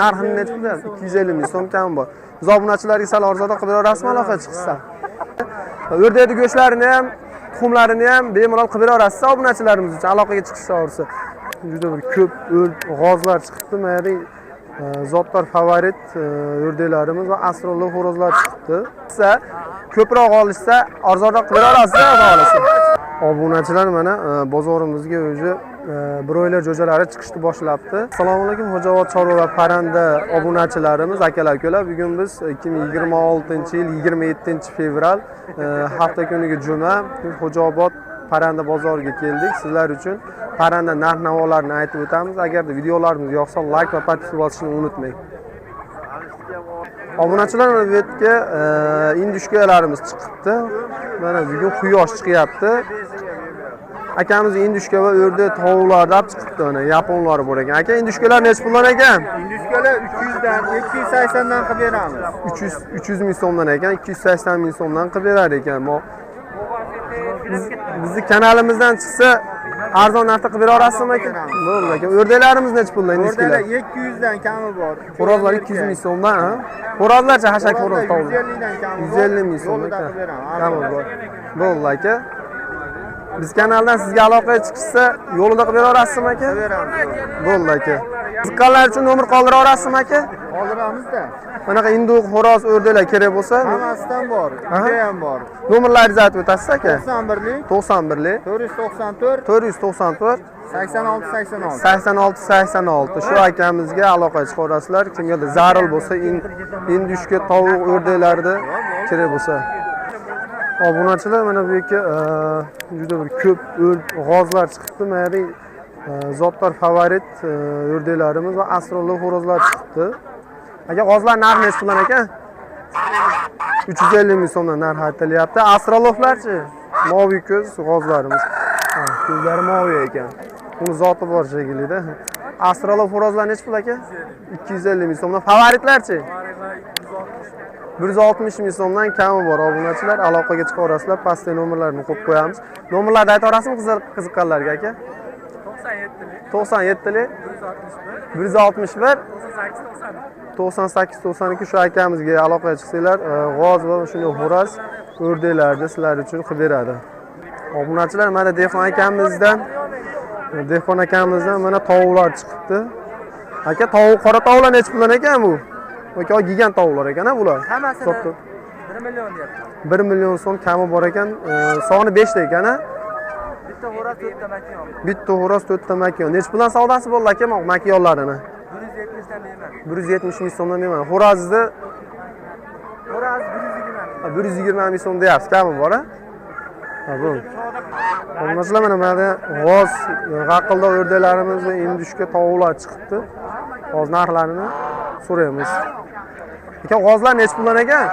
Narxini necha pul deyapsiz? 250 ming so'm kami bor. Biz obunachilarga sal arzonroq qilib bera olasizmi aloqa chiqsa? O'rdakni go'shtlarini ham, tuxumlarini ham bemalol qilib bera olasiz obunachilarimiz uchun aloqaga chiqishsa olsa. Juda bir ko'p g'ozlar chiqibdi. Mana zotdor favorit o'rdaklarimiz va asrorli xo'rozlar chiqibdi. Siz ko'proq olishsa arzonroq qilib bera olasizmi, xudo xohlasa. Obunachilar mana bozorimizga уже broyler jo'jalari chiqishni boshlabdi. Assalomu alaykum Xo'jaobod chorva va parranda obunachilarimiz, akalar, ukalar. Bugun biz 2026-yil 27 fevral hafta kunigi juma Xo'jaobod parranda bozoriga keldik. Sizlar uchun parranda narx-navolarini aytib o'tamiz. Agarda videolarimiz yoqsa, like va подписка bosishni unutmang. Obunachilar, mana bu yerga индюшка larimiz chiqibdi. Mana bugun quyosh chiqyapti. Akamiz индюшка va o'rdak tovuqlarni olib chiqibdi, mana yaponlari bor ekan. Aka, индюшка lar necha puldan ekan? Индюшка lar 300 dan, 280 dan qilib beramiz. 300 ming so'mdan ekan, 280 ming so'mdan qilib berar ekan. Bizni kanalimizdan chiqsa arzon narxda qilib bera olasizmi, aka? Bo'ldi, aka. O'rdaklarimiz necha puldan, индийский lar? O'rdaklar 200 dan kami bor. Xo'rozlar 200 ming so'mdan, ha? Xo'rozlarchi, hashak xo'roz tovuq? 150 dan kami bor. 150 ming so'm Yo'lida ekan. qilib beramiz. Kami bor. Bo'ldi, aka. Biz kanaldan sizga aloqaga chiqishsa, yo'lida qilib bera olasizmi, aka? Qilib beramiz. Bo'ldi, aka. Qiziqqanlar uchun nomer qoldira olasizmi, aka? Qoldiramizda. Bunaqa индюк, xo'roz, o'rdaklar kerak bo'lsa, Hammasidan bor. Aha. Juda ham bor. Nomerlaringizni aytib o'tasiz, aka? 91lik 91lik 494 494 86 86. 86 86. Shu akamizga aloqa chiqarasizlar. Kimgadir zarur bo'lsa, индюшка, tovuq, o'rdaklarni kerak bo'lsa. Obunachilar, mana bu yerga juda bir ko'p g'ozlar chiqibdi. Mana bu zotdor favorit o'rdaklarimiz va asrorli xo'rozlar chiqibdi. Aka, g'ozlar narxi necha puldan ekan? 350 ming so'mdan narx aytilyapti. Австралорп larchi? Moviy ko'z g'ozlarimiz. Ha, ko'zlari moviy ekan. Uni zoti bor shekillida. Австралорп xo'rozlar necha pul, aka? 250 ming so'mdan. Favoritlarchi? 160 ming so'mdan kami bor, obunachilar. Aloqaga chiqaverasizlar. Pastda nomerlarini qo'yib qo'yamiz. Nomerlarni ayta olasizmi qiziqqanlarga, aka? 97lik 161 98 92. Shu akamizga aloqaga chiqsanglar, g'oz va shunday xo'roz, o'rdaklarni sizlar uchun qilib beradi. Obunachilar, mana dehqon akamizdan mana tovuqlar chiqibdi. Aka, tovuq, qora tovuqlar necha puldan ekan bu? Aka, gigant tovuqlar ekan a bular. Hammasini Sotdi. 1 million deyapti. 1 million so'm kami bor ekan. Soni 5 ta ekan a? Bitta xo'roz, to'rtta makiyon. Bitta xo'roz, to'rtta makiyon. Necha puldan savdosi bo'ldi, aka, makiyonlarini? 170 dan berman. 170 ming so'mdan berman. Xo'rozni? Xo'roz 120 ming. 120 ming so'm deyapsiz, kami bor a? Ha, bu. Masalan, mana bu yerda g'oz, g'aqildoq o'rdaklarimiz va индюшка tovuqlar chiqibdi. Hozir narxlarini so'raymiz. Aka, g'ozlar necha puldan ekan?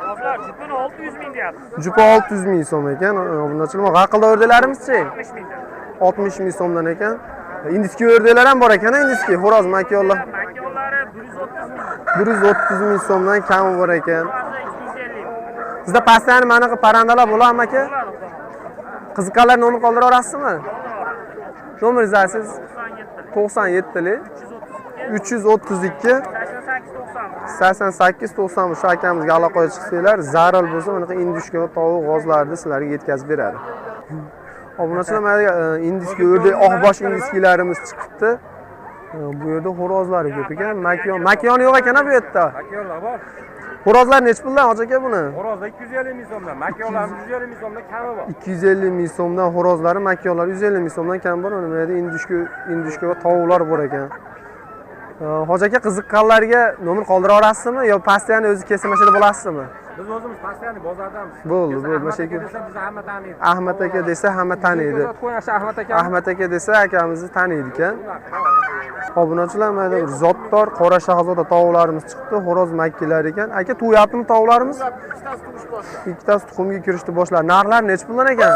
G'ozlar jupini 600 ming deyapti. Jupi 600 ming so'm ekan. Obunachilar, g'aqildoq o'rdaklarimizchi? 60 mingdan. 60 ming so'mdan ekan. Индийский o'rdaklar ham bor ekan, индийский xo'roz makiyonlar. Makiyonlari 130 ming. 130 ming so'mdan kami bor ekan. Xo'rozi 250 ming. Sizda pastani manaqa parrandalar bo'ladimi, aka? Bo'ladi, xudo xohlasa. Qiziqqanlar nomer qoldira olasizmi? Nomeringizni aytsangiz. 97lik 97lik 332 88 91. 88 90. Shu akamizga aloqaga chiqsanglar, zarur bo'lsa, bunaqa индюшка va tovuq, g'ozlarni sizlarga yetkazib beradi. Obunachilar, mana индийский o'rdak, oqbosh индийский larimiz chiqibdi. Bu yerda xo'rozlari ko'p ekan. Makiyon, makiyon yo'q ekan bu yerda. Makiyonlar bor. Xo'rozlar necha puldan, hoji aka, buni? Xo'rozlar 250 ming so'mdan, makiyonlar 150 ming so'mdan kami bor. 250 ming so'mdan xo'rozlari, makiyonlari 150 ming so'mdan kam bor. Mana bu yerda индюшка va tovuqlar bor ekan. Hoji aka, qiziqqanlarga nomer qoldira olasizmi yo постоянно o'zi kelsa mana shu yerda bo'lasizmi? Biz o'zimiz постоянно bozordamiz. Bo'ldi, Kelsa bo'ldi, Ahmad mana aka shu desa bizni hamma taniydi. Ahmad aka desa hamma taniydi. Ko'rsatib qo'ying, Ahmad aka. Ahmad aka desa akamizni taniydi ekan. Obunachilar, mana bir zotdor qora shahzoda tovuqlarimiz chiqdi, xo'roz makkilar ekan. Aka, tug'yaptimi tovuqlarimiz? Ikkitasi tuxumga kirishni boshladi. Narxlari necha puldan ekan?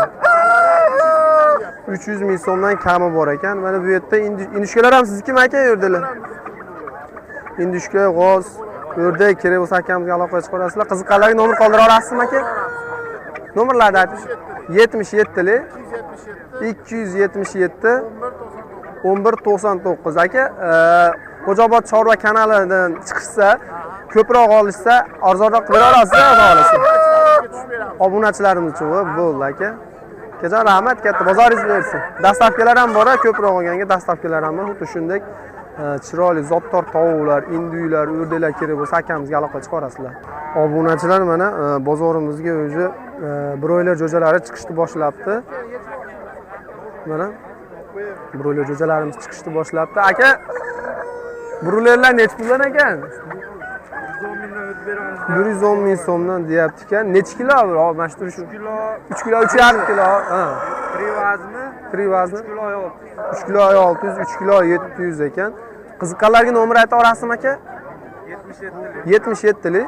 300 ming so'mdan kami bor ekan. Mana bu yerda индюшка lar ham siznikimi, aka, yerdalar? Индюшка, g'oz, o'rdak kerak bo'lsa akamizga aloqa chiqarasizlar. Qiziqqanlarga nomer qoldira olasizmi, aka? Nomerlarni ayting. 77lik 277 11 99. Aka, Xo'jaobod chorva kanalidan chiqishsa, ko'proq olishsa, arzonroq qilib bera olasizmi, xudo xohlasa? Obunachilarimiz uchun bo'ldi aka. Akajon, rahmat katta, bozoringiz bersin. Dastavkalar ham bor, ko'proq olganga dastavkalar ham bor. Xuddi shunday chiroyli zotdor tovuqlar, induylar, o'rdaklar kerak bo'lsa akamizga aloqa chiqarasizlar. Obunachilar, mana bozorimizga o'zi broyler jo'jalari chiqishni boshlabdi. Mana broyler jo'jalarimiz chiqishni boshlabdi. Aka, broylerlar nechi puldan ekan? 110 ming so'mdan deyapti ekan. Nechi kilo? Mana shu turishi. Kilo. 3 kilo, 3,5 kilo. Ha. Privazni. Tirik vazni Kilo yo'q. 3 kilo 600, 3 kilo 700 ekan. Qiziqqanlarga nomer ayta olasizmi aka? 77lik. 77lik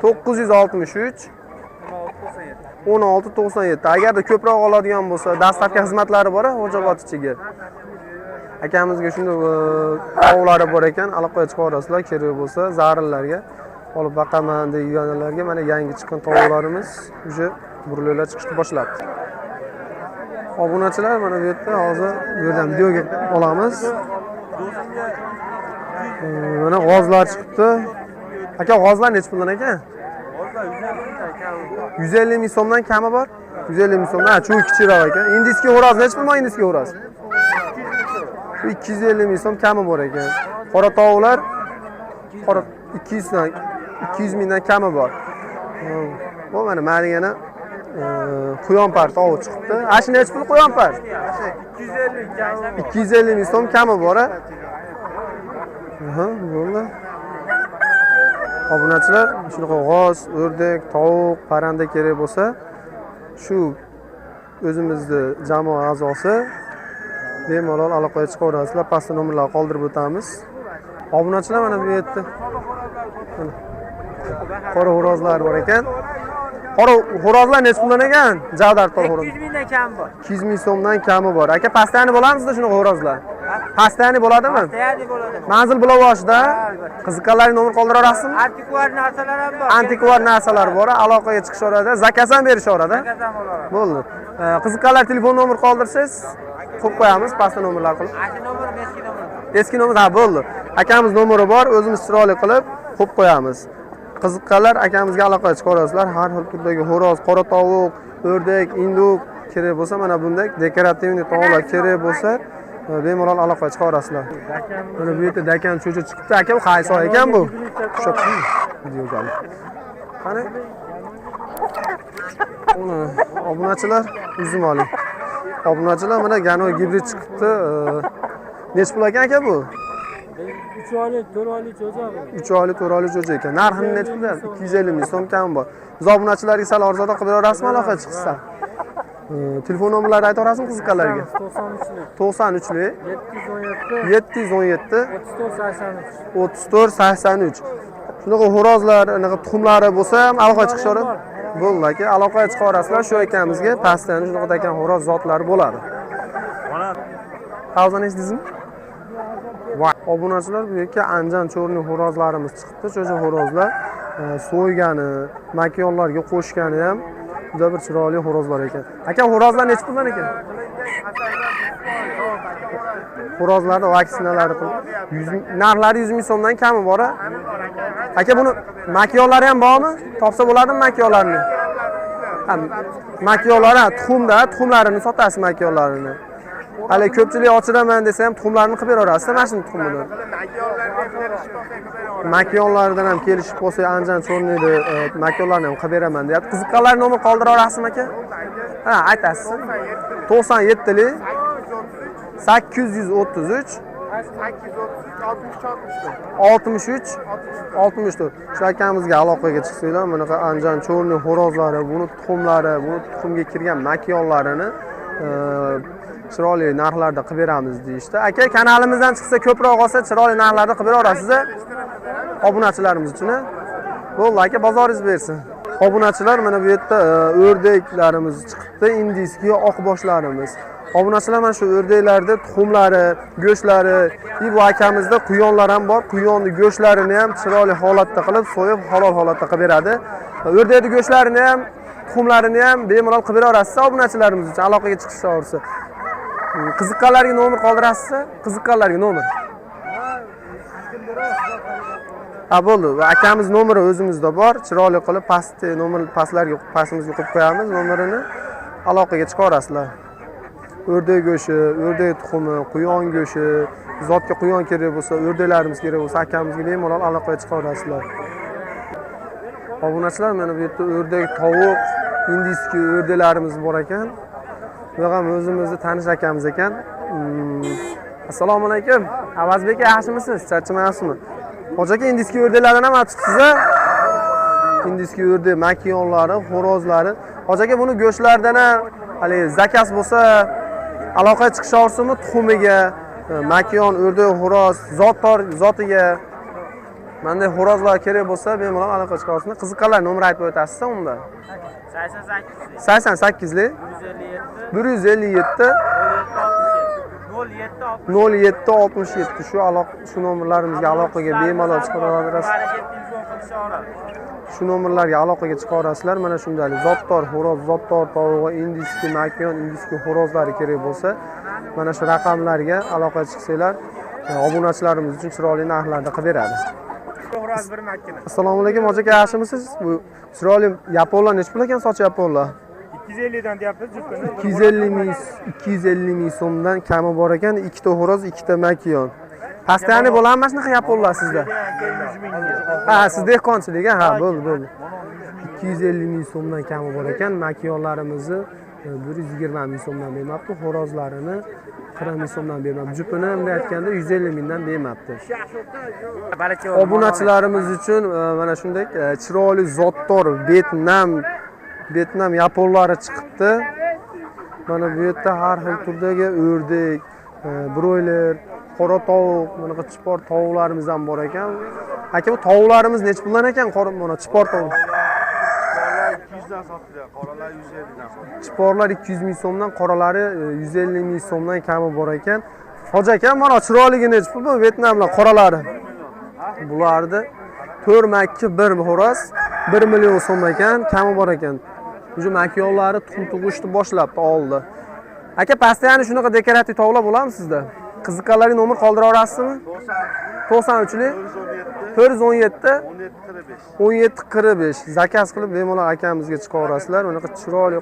963. 963 16 97. 16 97. Agarda ko'proq oladigan bo'lsa, dastavka xizmatlari bor Xo'jaobod ichiga. Akamizga shunday tovuqlari bor ekan, aloqaga chiqarasizlar, kerak bo'lsa zarillarga olib boqaman deganlarga mana yangi chiqqan tovuqlarimiz уже burliklar chiqishni boshlabdi. Obunachilar, mana bu yerda hozir bu yerdan videoga olamiz. Mana g'ozlar chiqibdi. Aka, g'ozlar nechi puldan ekan? 150 ming so'mdan kami bor. 150 ming so'mdan, ha, chu kichikroq ekan. Indiyskiy xo'roz nechi pul, indiyskiy xo'roz? Shu 250 ming so'm kami bor ekan. Qora tovuqlar qora 200 dan 200 mingdan kami bor. Bu mana mana degani quyonpar tovuq chiqibdi. A shu nechi pul quyonpar? 250 kami. 250 ming so'm kami bor a. Aha, bo'ldi. Obunachilar, shunaqa g'oz, o'rdak, tovuq, parranda kerak bo'lsa, shu o'zimizni jamoa a'zosi bemalol aloqaga chiqaverasizlar. Pastda nomerlarni qoldirib o'tamiz. Obunachilar, mana bu yerda mana qora xo'rozlar bor ekan. Qora xo'rozlar nechi puldan ekan? Javdar xo'roz. 200 mingdan kam bor. 200 ming so'mdan kami bor. Aka, pastani bo'lamizda shunaqa xo'rozlar? Pastani bo'ladimi? Tayyorli bo'ladi. Manzil Bulovoshda. Qiziqqanlarga nomer qoldira olasizmi? Antikvar narsalar ham bor. Antikvar narsalar bor, aloqaga chiqishaveradi, zakaz ham berishaveradi. Zakaz ham bo'laveradi. Bo'ldi. Qiziqqanlar telefon nomer qoldirsangiz, qo'yib qo'yamiz pastda nomerlar qilib. Shu nomer eski nomer. Eski nomer, ha, bo'ldi. Akamiz nomeri bor, o'zimiz chiroyli qilib qo'yib qo'yamiz. Qiziqqanlar akamizga aloqaga chiqaverasizlar. Har xil turdagi xo'roz, qora tovuq, o'rdak, induk kerak bo'lsa, mana bunday dekorativniy tovuqlar kerak bo'lsa, bemalol aloqaga chiqaverasizlar. Mana bu yerda dakan cho'cha chiqibdi. Aka, bu qaysi oy ekan bu? Ushlab turing. Videoga olib. Qani? Uni obunachilar uzum oling. Obunachilar, mana gano gibrid chiqibdi. Nechi pul ekan aka bu? 3 oylik, 4 oylik cho'ja bu. 3 oylik, 4 oylik cho'ja ekan. Narxini nechi pul? 250 ming so'm kami bor. Biz obunachilarga sal arzonroq qilib bera olasizmi aloqa chiqsa? Telefon nomerlarini ayta olasizmi qiziqqanlarga? 93lik, 93lik 717, 717 34 83. 34 83. Shunaqa xo'rozlar, anaqa tuxumlari bo'lsa ham aloqa chiqishaveradi. Bo'ldi aka, aloqaga chiqaverasizlar shu akamizga. Pastdan shunaqa ekan xo'roz zotlari bo'ladi. Tavzani eshitdingizmi? Va obunachilar, bu yerga Anjan cho'rning xo'rozlarimiz chiqibdi. Cho'ja xo'rozlar so'ygani, makyonlarga qo'shgani ham juda bir chiroyli xo'rozlar ekan. Aka, xo'rozlar nechi puldan ekan? Xo'rozlarni vaksinalari qilib, narxlari 100 ming so'mdan kami bor a? Aka, buni makyonlari ham bormi? Topsa bo'ladimi makyonlarni? Ha, makyonlari, ha, tuxumda, tuxumlarini sotasiz makyonlarini. Hali ko'pchilik ochiraman desa ham tuxumlarini qilib bera olasizda mana shuni tuxumidan. Makyonlaridan ham kelishib qolsak, Anjan cho'rniydi makyonlarni ham qilib beraman deyapti. Qiziqqanlar nomer qoldira olasizmi aka? Ha, aytasiz. 97lik 833 63 64. Shu akamizga aloqaga chiqsanglar, bunaqa Anjan cho'rni xo'rozlari, buni tuxumlari, buni tuxumga kirgan makyonlarini chiroyli narxlarda qilib beramiz deyishdi. Aka, kanalimizdan chiqsa ko'proq olsa chiroyli narxlarda qilib bera olasiz obunachilarimiz uchun. Bo'ldi aka, bozoringiz bersin. Obunachilar, mana bu yerda o'rdaklarimiz chiqibdi, indiyskiy oqboshlarimiz. Obunachilar, mana shu o'rdaklarda tuxumlari, go'shtlari, bu akamizda quyonlar ham bor. Quyonni go'shtlarini ham chiroyli holatda qilib, so'yib, halol holatda qilib beradi. O'rdakni go'shtlarini ham, tuxumlarini ham bemalol qilib bera olasiz obunachilarimiz uchun aloqaga chiqishaversa. Qiziqqanlarga nomer qoldirasizmi? Qiziqqanlarga nomer. Ha, bo'ldi. Va akamiz nomeri o'zimizda bor. Chiroyli qilib pastni nomer pastlarga pastimizga qo'yib qo'yamiz nomerini. Aloqaga chiqaverasizlar. O'rdak go'shti, o'rdak tuxumi, quyon go'shti, zotga quyon kerak bo'lsa, o'rdaklarimiz kerak bo'lsa, akamizga bemalol aloqaga chiqaverasizlar. Obunachilar, mana bu yerda o'rdak, tovuq, индийский o'rdaklarimiz bor ekan. Bu ham o'zimizni tanish akamiz ekan. Assalomu alaykum. Avazbek aka, yaxshimisiz? Charchamayapsizmi? Hoji aka, индийский o'rdaklardan ham olib chiqibsiz a? Индийский o'rdak, makiyonlari, xo'rozlari. Hoji aka, buni go'shtlardan ham haligi заказ bo'lsa aloqa chiqisha olsinmi tuxumiga, makiyon, o'rdak, xo'roz, zottor zotiga. Manday xo'rozlar kerak bo'lsa, bemalol aloqa chiqa olsin. Qiziqqanlar nomer aytib o'tasiz unda. 88 88lik 157 157 07 07 67. Shu aloqa, shu nomerlarimizga aloqaga bemalol chiqara olasiz. Harakat telefon qilisha oladi. Shu nomerlarga aloqaga chiqa olasizlar. Mana shunday zotdor xo'roz, zotdor tovug'i, индийский makiyon, индийский xo'rozlari kerak bo'lsa, mana shu raqamlarga aloqaga chiqsanglar, obunachilarimiz uchun chiroyli narxlarda qilib beradi. Xo'roz bir makkina. Assalomu alaykum, hoji aka, yaxshimisiz? Bu chiroyli yaponlar nechi pul ekan, soch yaponlar? 250 dan deyapmiz juftini. 250 ming, 250 ming so'mdan kami bor ekan, ikkita xo'roz, ikkita makiyon. Pastani bo'ladimi mana shunaqa yaponlar sizda? Ha, siz dehqonchilik, ha, bo'ldi, bo'ldi. 250 ming so'mdan kami bor ekan. Makiyonlarimizni 120 ming so'mdan bermabdi, xo'rozlarini 40 ming so'mdan bermabdi. Jupini bunday aytganda 150 mingdan bermabdi. Obunachilarimiz uchun mana shunday chiroyli zotdor Vyetnam yaponlari chiqibdi. Mana bu yerda har xil turdagi o'rdak, broyler, qora tovuq, bunaqa chipor tovuqlarimiz ham bor ekan. Aka, bu tovuqlarimiz nechi puldan ekan, qora mana chipor tovuq? Qoralar 200 dan sotiladi, qoralar 150 dan sotiladi. Chiporlar 200 ming so'mdan, qoralari 150 ming so'mdan kami bor ekan. Hoji aka, mana chiroyligi nechi pul bu Vyetnamlar qoralari? Bularni 4 makki 1 xo'roz 1 million so'm ekan, kami bor ekan. Уже makyonlari tuxum tug'ishni boshlabdi oldi. Aka, pastda yana shunaqa dekorativ tovuqlar bo'ladimi sizda? Qiziqqanlarga nomer qoldira olasizmi? 93lik 417 17 45. 17 45 заказ qilib bemalol akamizga chiqaverasizlar. Bunaqa chiroyli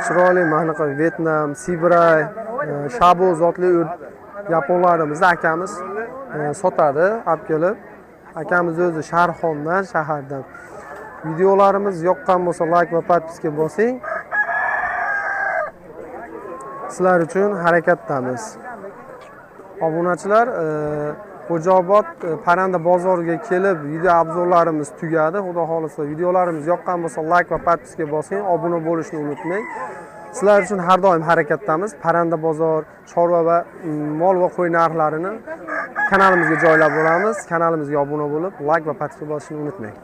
chiroyli mana bunaqa Vyetnam, Sibray, Shabo zotli yaponlarimizni akamiz sotadi olib kelib. Akamiz o'zi Sharxondan, shahardan. Videolarimiz yoqqan bo'lsa, like va подписка bosing. Sizlar uchun harakatdamiz. Obunachilar, Xo'jaobod parranda bozoriga kelib video обзор larimiz tugadi. Xudo xohlasa, videolarimiz yoqqan bo'lsa, like va подписка bosing, obuna bo'lishni unutmang. Sizlar uchun har doim harakatdamiz. Parranda bozor, chorva va mol va qo'y narxlarini kanalimizga joylab boramiz. Kanalimizga obuna bo'lib, like va подписка bosishni unutmang.